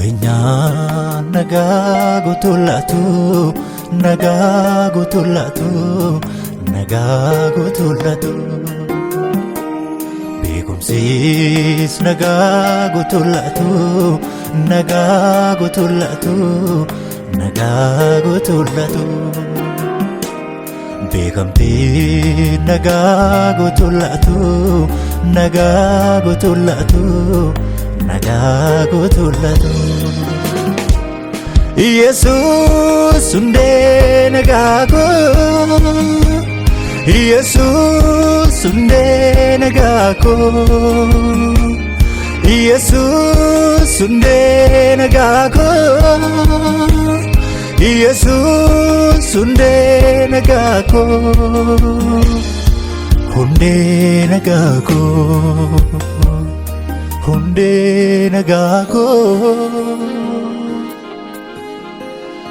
Qabeenyaan nagaa guutuu laatu, nagaa guutuu laatu, nagaa guutuu laatu. Beekumsis nagaa guutuu laatu, nagaa guutuu laatu, nagaa guutuu laatu. Beekamtiin nagaa guutuu laatu, nagaa guutuu laatu, nagaa guutuu laatu. Yesuus hundee nagaa koo, Yesuus hundee nagaa koo, Yesuus hundee nagaa koo, Yesuus hundee nagaa koo, hundee nagaa koo, hundee nagaa koo,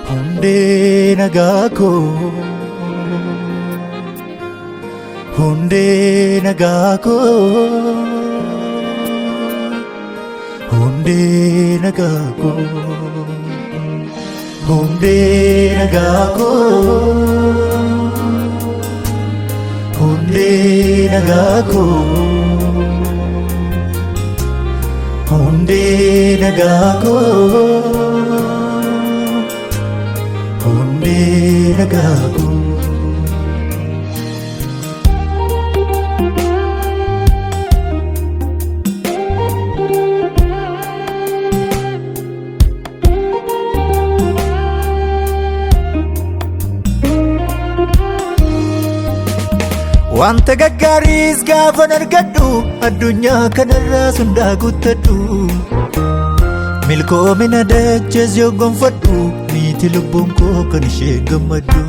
hundee nagaa koo, hundee nagaa koo, hundee nagaa koo, hundee nagaa koo, hundee nagaa koo, hundee nagaa koo, hundee nagaa koo. Wanta gaggaariis gaafan argadhu, addunyaa kanarraa sundaa guuttadhu. Milkoomina dachees yoo gonfadhu, niiti lubbuun koo kan ishee gammaddu.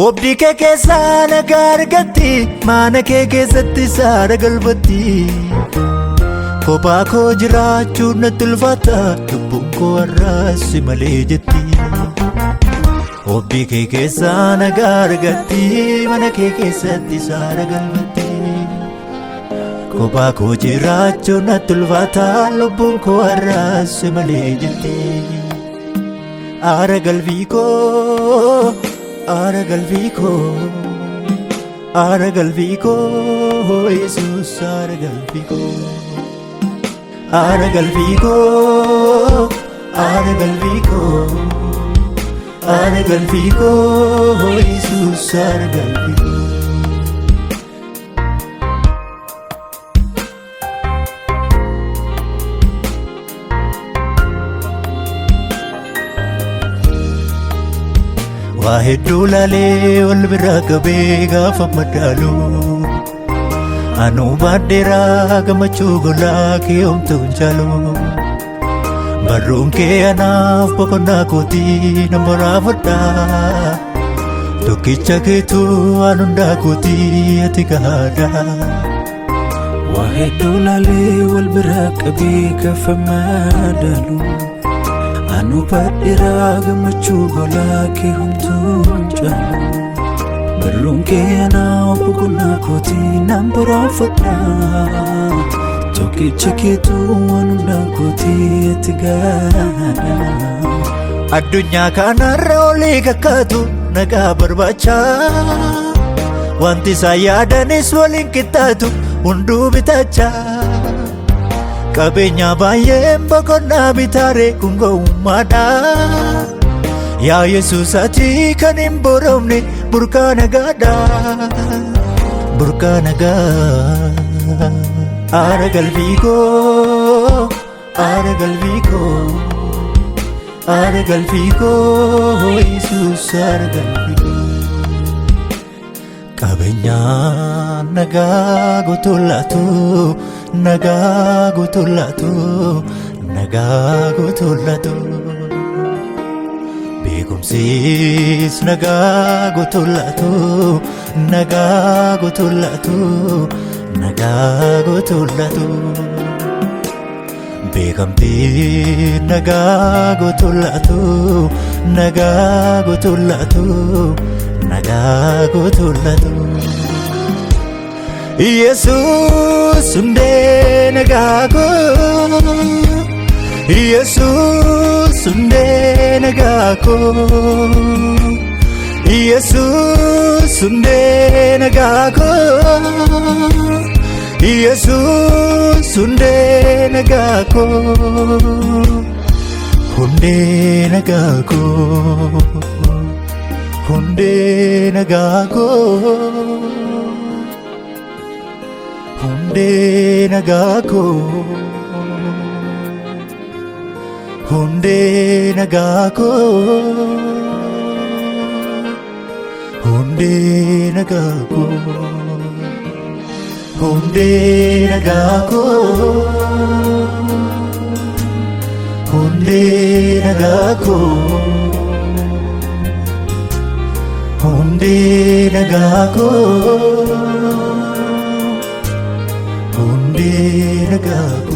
Oobdii kee keessaa nagaa argatti, mana kee keessatti saara galfatti. Kophaa koo jiraachuun natti ulfaata, lubbuun koo har'aas si malee jetti. Oobdii kee keessaa nagaa argatti, mana kee keessatti saara galfatti. Kophaa koo jiraachuun natti ulfaata, lubbuun koo har'aas si malee jetti. Aara galfii koo, aara galfii koo, aara galfii koo, Yesuus aara galfii koo. Aara galfii koo, aara galfii koo, aara galfii koo, Yesuus aara galfii koo. Waa hedduu laalee wal bira qabee gaafa madaalu, anuu baadheeraa gammachuu golaa kee homtuu hin caalu. Barruun kee anaaf boqonnaa kootii nan boraafadha. Tokkicha keetu waan hundaa kootii, ati gahaadha. Waa hedduu laalee wal bira qabee gaafa madaalu, anu baadheeraa gammachuu golaa kee homtuu hin caalu. Barruun kee anaaf boqonnaa kootii nan boraafadha. Tokkicha keetu waan hundaa kootii, ati gahaadha. Addunyaa kanarra olii kakkaatu nagaa barbaacha. Wanti isaan yaadanis waliin qixxaatu, hunduu bitacha. Qabeenya baay'een boqonnaa bitaare, kun gowwummaadha. Yaa Yesuus, ati kan hin boromne burqaa nagaadha. Burqaa nagaa. Aara galfii koo, aara galfii koo, aara galfii koo, Yesuus aara galfii koo. Qabeenyaan nagaa guutuu laatu, nagaa guutuu laatu, nagaa guutuu laatu. Beekumsis nagaa guutuu laatu, nagaa guutuu laatu, nagaa guutuu laatu. Beekamtiin nagaa guutuu laatu, nagaa guutuu laatu, nagaa guutuu laatu. Yesuus hundee nagaa koo, Yesuus hundee nagaa koo. Yesuus hundee nagaa koo. Yesuus hundee nagaa koo. Hundee nagaa koo. Hundee nagaa koo. Hundee nagaa koo. Hundee nagaa koo. Hundee nagaa koo. Hundee nagaa koo. Hundee nagaa koo. Hundee nagaa koo. Hundee nagaa koo.